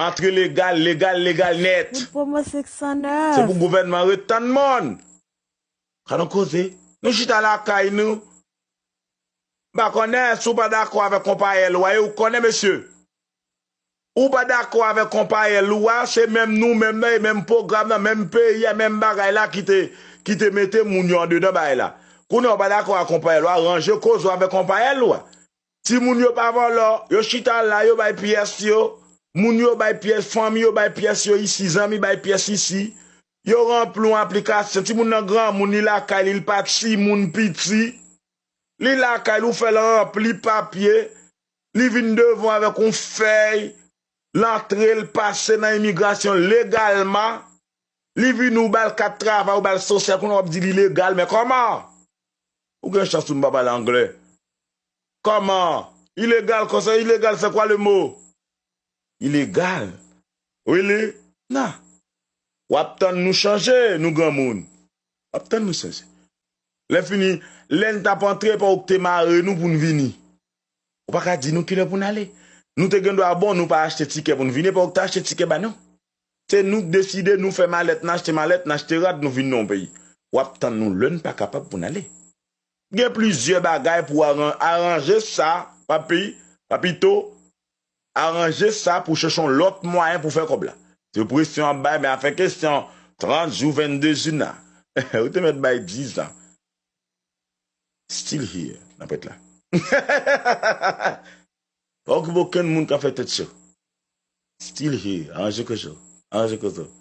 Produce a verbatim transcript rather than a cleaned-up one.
Antre legal, legal, legal nèt. Se pou gouvènman ret tann moun. Ka nou koze. Nou chita lakay nou. M pa konnen si w pa dakò avèk konpayèl ou a, e ou konnen, mesye. Ou pa dakò avèk konpayèl ou a, se menm nou menm nan, e menm pwogram nan, menm peyi a, menm bagay la ki te, ki te mete moun yo andedan bagay la. Kounye a ou pa dakò ak konpayèl ou a, ranje koze w avèk konpayèl ou a. Timoun yo pa vòlò, yo chita la, yo bay pyès yo. Moun yo bay pyès, fanmi yo bay pyès yo isi, zanmi bay pyès isi. Yo ranpli yon aplikasyon, timoun nan granmoun, li lakay li, li pa timoun piti. Li lakay li, ou fè l ranpli papye, li vin devan w avèk yon fèy, l antre, l pase nan imigrasyon legalman, li vini, ou ba l kat travay, ou ba l sosyal, kounye a w ap di l ilegal, men kòman? Ou gen chans ou m pa pale anglè. Kòman? Ilegal, konsa, ilegal, c'est quoi le mot? Ilegal. Really? Nan. W ap tann nou chanje, nou granmoun. W ap tann nou chanje. Lè fini, lè n t ap antre, pa ou k te mare nou pou n vini. Ou pa ka di nou kilè pou n ale. Nou te gen dwa bon, nou pa achte tikè pou n vini, pa ou k te achte tikè ba nou. Se nou k deside, nou fè malèt, n achte malèt, n achte rad, nou vin nan yon peyi. W ap tann nou lè n pa kapab pou n ale. Gen plizyè bagay pou aran-, aranje sa, papi, papito, aranje sa pou chèche yon lòt mwayen pou fè kòb la. Se presyon ap bay, men afè kesyon trant jou, vennde jou nan. Ou te mèt bay diz an. Still here, nan pwent la. Pa okipe okenn moun k ap fè tèt cho. Still here, aranje koze w. Aranje koze w.